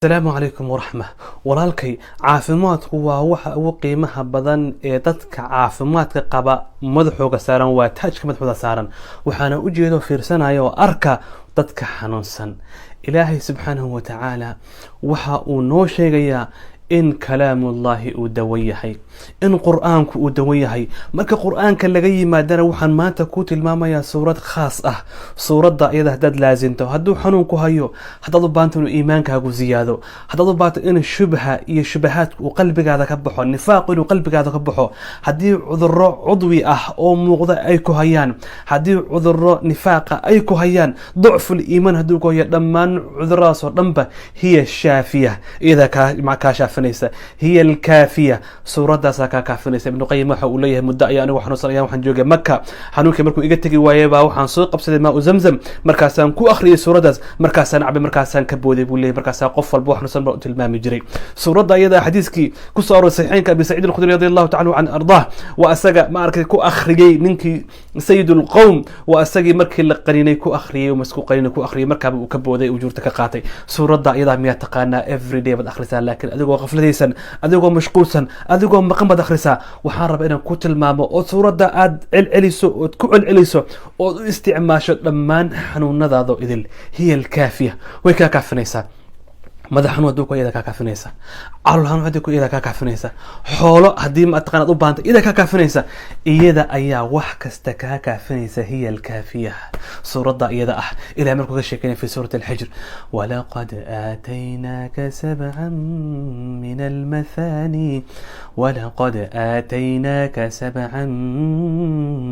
Asalaamu calaykum waraxma. Walaalkay, caafimaadku waa waxa ugu qiimaha badan ee dadka caafimaadka qaba madaxooga saaran, waa taajka madaxooda saaran. Waxaana ujeedo, fiirsanaya oo arka dadka xanuunsan. Ilaahay subxaanahu wa tacaala waxa uu noo sheegayaa in kalaamullahi uu dawan yahay, in Qur-aanku uu dawan yahay. Marka Qur-aanka laga yimaadana, waxaan maanta ku tilmaamayaa suurad khaas ah. Suuradda iyada haddaad laasinto, hadduu xanuun ku hayo, haddaad u baanto inuu iimaankaagu ziyaado, haddaad u baanto in shubha iyo shubahaadku uu qalbigaada ka baxo, nifaaqu inuu qalbigaada ka baxo, haddii cudurro cudwi ah oo muuqda ay ku hayaan, haddii cudurro nifaaqa ay ku hayaan, ducful iimaan hadduu ku hayo, dhammaan cuduradaas oo dhanba hiya shaafiya, iyada kaa shaafinaysa. Hiya alkaafiya, suuradaasaa kaa kaafinaysa. Ibnu Qayim waxa uu leeyahay: muddo ayaa anigu xanuunsan ayaa waxaan joogay Maka. Xanuunkii markuu iga tegi waayey baa waxaan soo qabsaday maa u Zamzam, markaasaan ku akhriyay suuraddaas, markaasaan cabay, markaasaan ka booday, buu leeyahay. Markaasaa qof walba wax xanuunsan baa u tilmaami jiray suuradda iyada. Xadiiskii ku soo aroray saxiixeynka, Abi Saciid Alkhudri radi Allahu tacala can ardaah, waa asaga ma arkay ku akhriyey ninkii sayid ulqowm, waa asagii markii la qaninay ku akhriyey, masku qaninay ku akhriyey, markaaba uu ka booday, ujuurta ka qaatay. Suuradda iyadaa miyaa taqaanaa? Every day baad akhrisaa, laakiin adigoo qafladaysan, adigoo mashquulsan, adigoo maqan baad akhrisaa. Waxaan rabaa inaan ku tilmaamo oo suuradda aad celceliso, ood ku celceliso, ood u isticmaasho dhammaan xanuunadaado idil. Hiya alkaafiya, way kaa kaafinaysaa. Madax xanuun hadduu ku, iyada kaa kaafinaysa. Calool xanuun haddii ku, iyada kaa kaafinaysa. Xoolo haddii mataqaan aad u baahanta, iyada kaa kaafinaysa. Iyada ayaa wax kasta kaa kaafinaysa. Hiya alkaafiya, suuradda iyada ah. Ilahay markuu ka sheekeynaya fi suurati Alxijr: walaqad aataynaaka sabcan min almathani, walaqad aataynaaka sabcan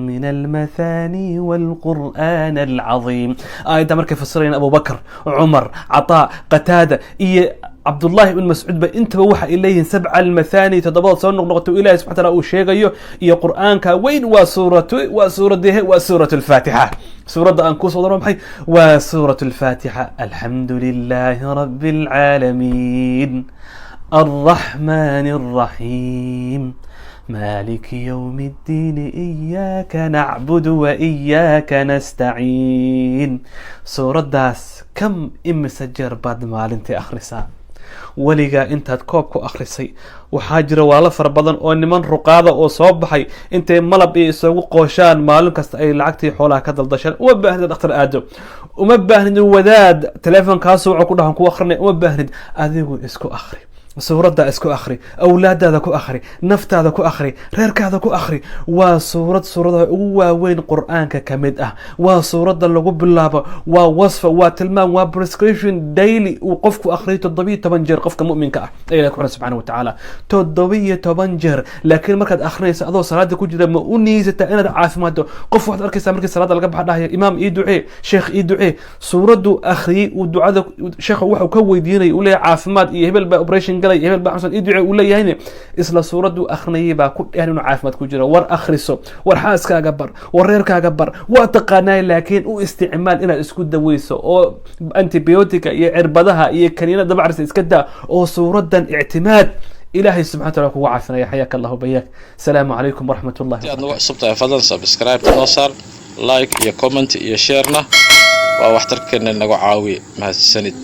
min almathani walqur'aan alcadiim. Aayadda markay fasirayaan Abu Bakr, Cumar, Cataa, Qataada iyo Cabdullahi ibn Mascuud ba, intaba waxa ay leeyihiin sabca almathani, toddobada soo noqnoqoto Ilahi subxana taala uu sheegayo iyo Qur'aanka weyn, waa suuratu, waa suuradehe? Waa suurat Alfaatixa. Suuradda aan kusoo daro maxay? Waa suurat Alfaatixa. Alxamdu lilahi rabi alcaalamiin, alraxmani alraxiim, مالك يوم الدين، إياك نعبد وإياك نستعين. Suuraddaas kam, imise jeer baad maalintii akhrisaa? Weligaa intaad koob ku akhrisay? Waxaa jira waalo fara badan oo niman ruqaada oo soo baxay, intay malab iyo isugu qooshaan, maalin kasta ay lacagtii xoolaha ka daldashaan. Uma baahnid dhakhtar aado, uma baahnid wadaad teleefonkaas wuxuu ku dhahan ku akrinay, uma baahnid. Adigu isku akhri suuradda, isku akhri, awlaadaada ku akhri, naftaada ku akhri, reerkaada ku akhri. Waa suurad suuradaha ugu waaweyn Qur-aanka ka mid ah, waa suuradda lagu bilaabo, waa wasfa, waa tilmaam, waa prescription daily uu qofku akhriyo 17 jeer, qofka mu'minka ah ee Ilahi ku xiran subxana wa tacaala, 17 jeer. Laakiin markaad akhrinayso adoo salaada ku jira, ma u niyeysataa inaad caafimaaddo? Qof waxaad arkaysaa markii salaada laga baxa dhahaya: "Imaam, ii ducee, sheekh, ii ducee." Suuraddu akhriyey uu ducada sheekha waxuu ka weydiinay, uu leeyahay caafimaad iyo hebel baa operation galay, hebel baa xanuunsan, ii ducee uu leeyahayne, isla suuraddu akrinayay baa ku dhehan inuu caafimaad ku jiro. War akhriso, war xaaskaaga bar, war reerkaaga bar. Waa taqaanaa, laakiin u isticmaal inaad isku daweyso oo antibiotica iyo cirbadaha iyo kaniinada dabacrisa iska daa, oo suuraddan ictimaad, Ilaahay subxana wataala kugu caafinaya. Xayaaka Allahu bayaak. Asalaamu calaykum waraxmat ullahi. Aad nagu cusub tahay, fadlan subscribe noo saar, like iyo comment iyo sharena waa waxtarkeena, nagu caawi. Mahadsanid.